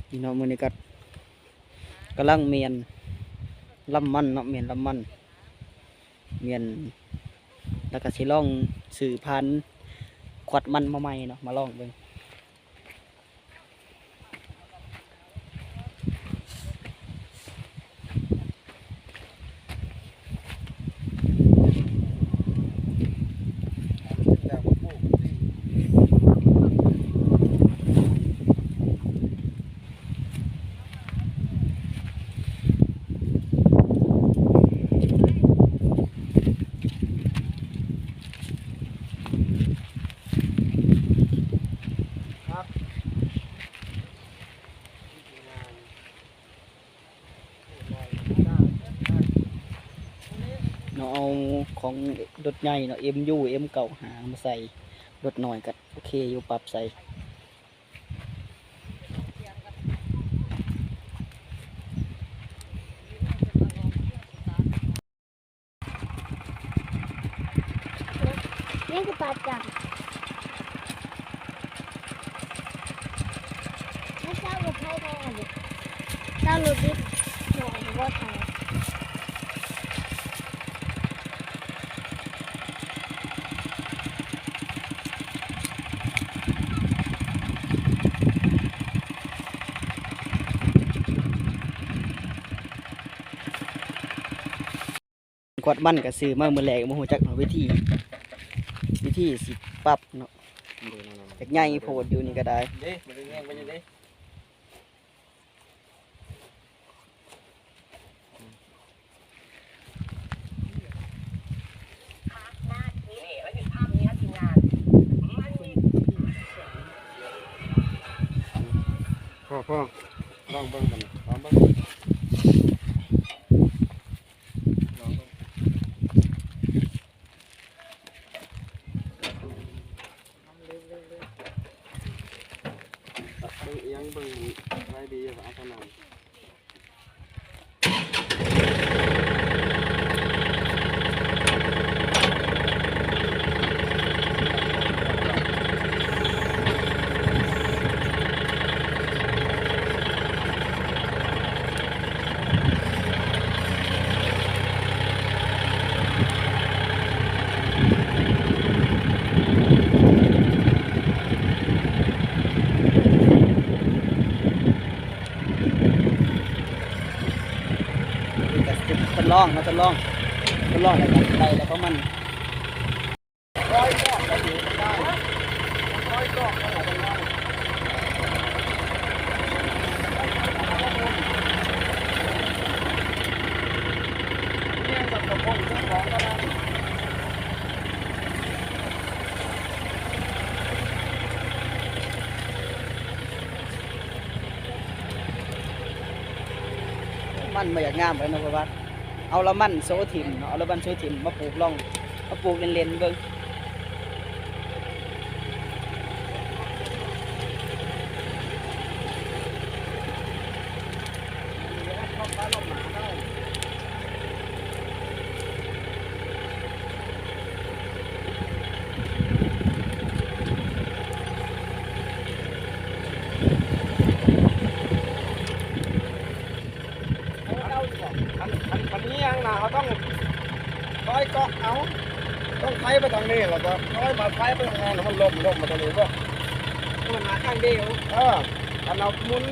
ນີ້ເນາະ ມື້ນີ້ກໍກຳລັງມ້ຽນລຳມັນເນາະ ມ້ຽນລຳມັນ ມ້ຽນ ແລ້ວກໍຊິລອງຊື້ຜ່ານຂວດມັນມາໃໝ່ເນາະ ມາລອງເບິ່ງ. ເນາະ ເອົາຂອງລົດໃຫຍ່ເນາະ ເອັມຢູ ເອັມເກົ້າຫ້າ ມາໃສ່ ລົດນ້ອຍກໍໂອເຄຢູ່ ປັບໃສ່. ຍັງຄືປາຈັງ ມັນເຈົ້າລົດໄຖໄດ້ຫັ້ນເດ ເຈົ້າລົດດິບ ບໍ່ ບໍ່ໄຖ. ຂວດມັນກໍຊື້ມາມື້ແລກ ບໍ່ຮູ້ຈັກເນາະ ວິທີ ວິທີຊິປັບເນາະ ຈັກໃຫຍ່ໂພດຢູ່ນີ້ກໍໄດ້. ເດ້ ມັນເລີຍແຍກໄປຢູ່ເດ້. ພໍ ພໍ ລອງເບິ່ງບັດນີ້ ລອງເບິ່ງ ລອງເບິ່ງ. ເບິ່ງອີ່ຫຍັງ ເບິ່ງໄວ້ດີວ່າອັດຕະນຳ. ນີ້ກໍທົດລອງເນາະ ທົດລອງ ທົດລອງແລ້ວກໍໄດ້ແລ້ວປະມານ ມັນບໍ່ຢາກງາມປານໃດເນາະ ເພາະວ່າເອົາລະມັນໂຊຖິ້ມເນາະ ເອົາລະມັນໂຊຖິ້ມມາປູກລອງ ມາປູກເລ່ນໆເບິ່ງ. ຄັນ ຄັນ ຄັນມີຫຍັງນະ ເຮົາຕ້ອງ ຄອຍເກາະເອົາ ຕ້ອງໄຖໄປທາງນີ້ ແລ້ວກໍຄອຍມາໄຖໄປທາງນັ້ນ ໃຫ້ມັນລົ້ມ ລົ້ມມາທາງນີ້ເບິ່ງ ມັນຫາທາງດຽວ ເອີ ຄັນເຮົາໝູນ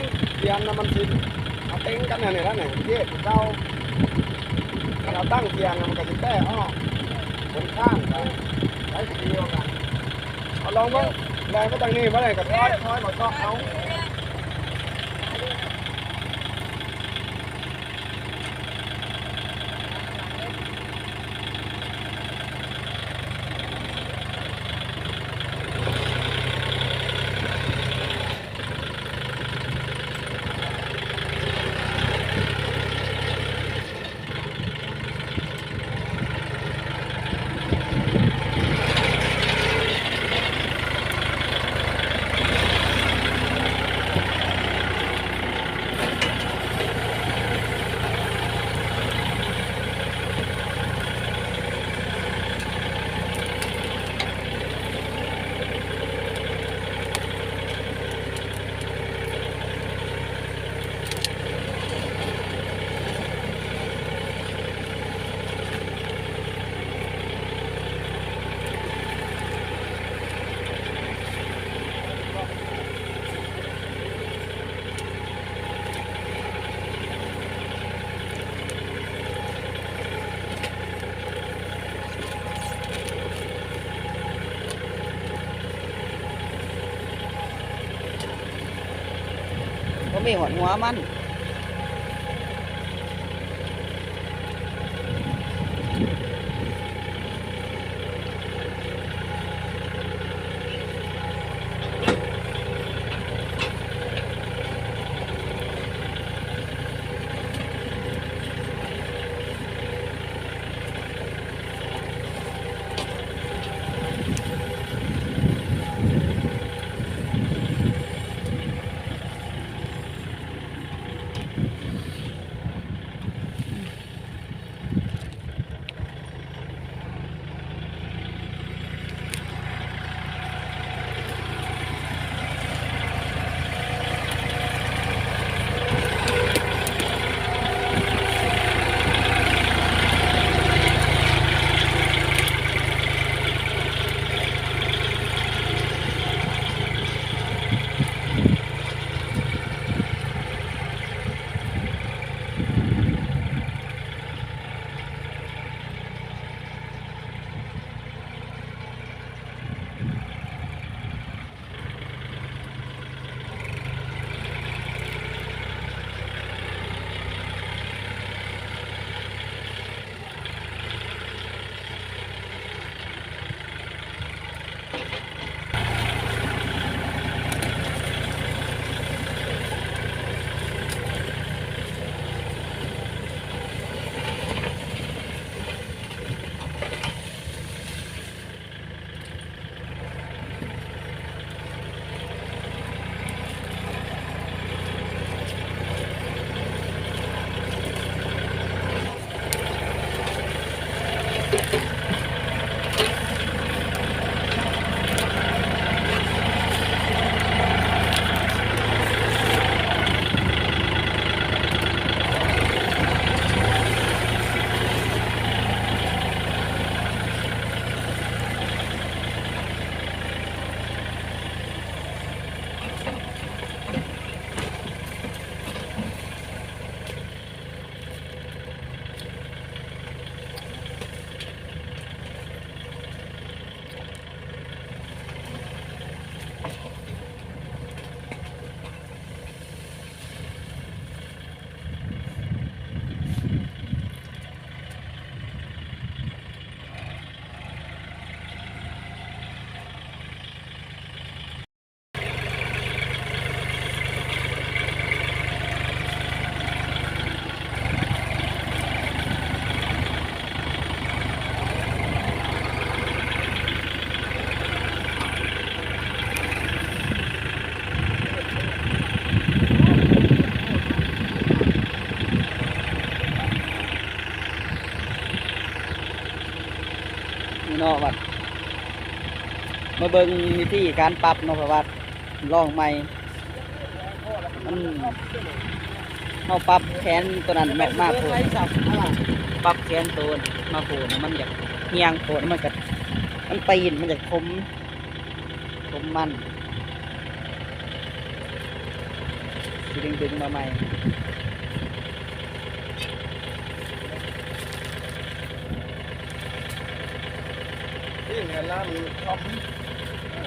ກຽນນະ ມັນຊິມາເຕັງກັນແນວນີ້ລະນີ້ ເທດຄືເກົ່າ ຄັນເຮົາຕັ້ງກຽນນະ ມັນກໍຊິແຕກອອກ ຄົນຂ້າງກໍໄປຜູ້ດຽວກັນ ເອົາລອງເບິ່ງ ແລ່ນມາທາງນີ້ບໍ່ໄດ້ກໍຖອຍ ຖອຍມາເກາະເອົາ. ເ ໄປຮອດຫົວມັນ. ນີ້ເນາະ ວ່າມາເບິ່ງວິທີການປັບເນາະ ເພາະວ່າລອງໃໝ່ ມັນ ເຮົາປັບແຂນໂຕນັ້ນເນາະ ມາໂພດ ປັບແຂນໂຕນັ້ນມາໂພດ ມັນຢາກຮຽງໂພດ ມັນກະ ມັນຕີນ ມັນຢາກຂົມ ຂົມມັນ ຊິດຶງໆມາໃໝ່. ນີ້ແມ່ນລາມຄອມ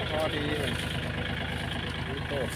ພໍດີເລີຍ ມີໂຕດ.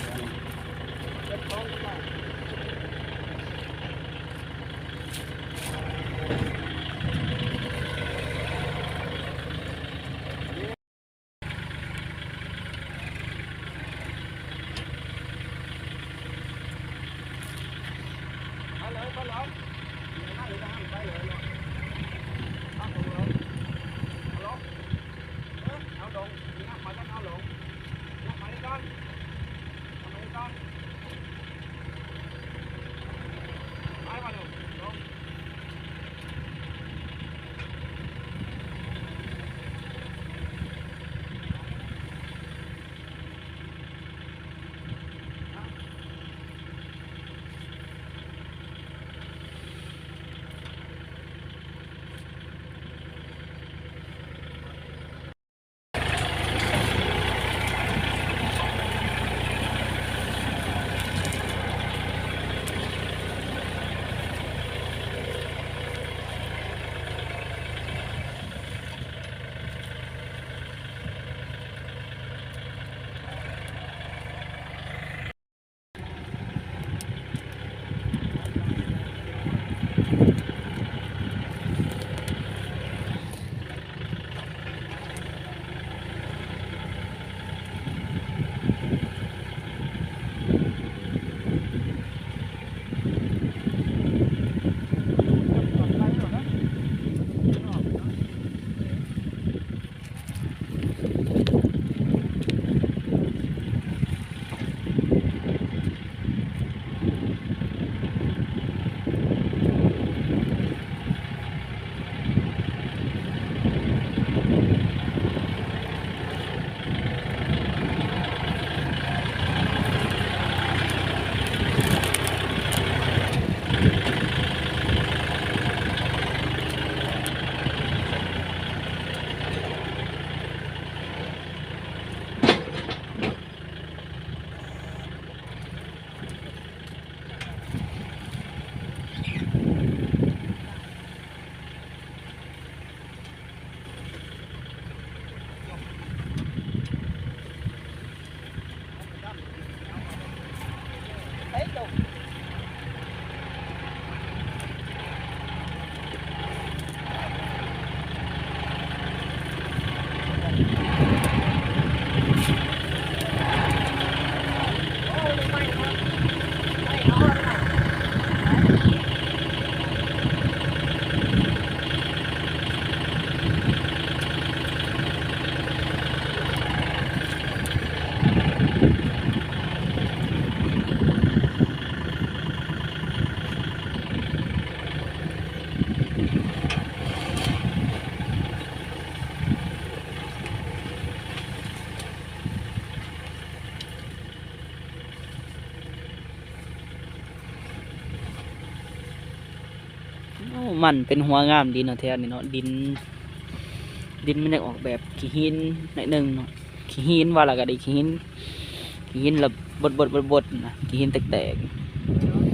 ມັນເປັນຫົວງາມດີເນາະ ແຖວນີ້ເນາະ ດິນ ດິນມັນຢາກອອກແບບຂີ້ຫີນໜ້ອຍໜຶ່ງເນາະ ຂີ້ຫີນວ່າລະກະດີ ຂີ້ຫີນ ຂີ້ຫີນລະບົດໆໆໆນະ ຂີ້ຫີນແຕກໆ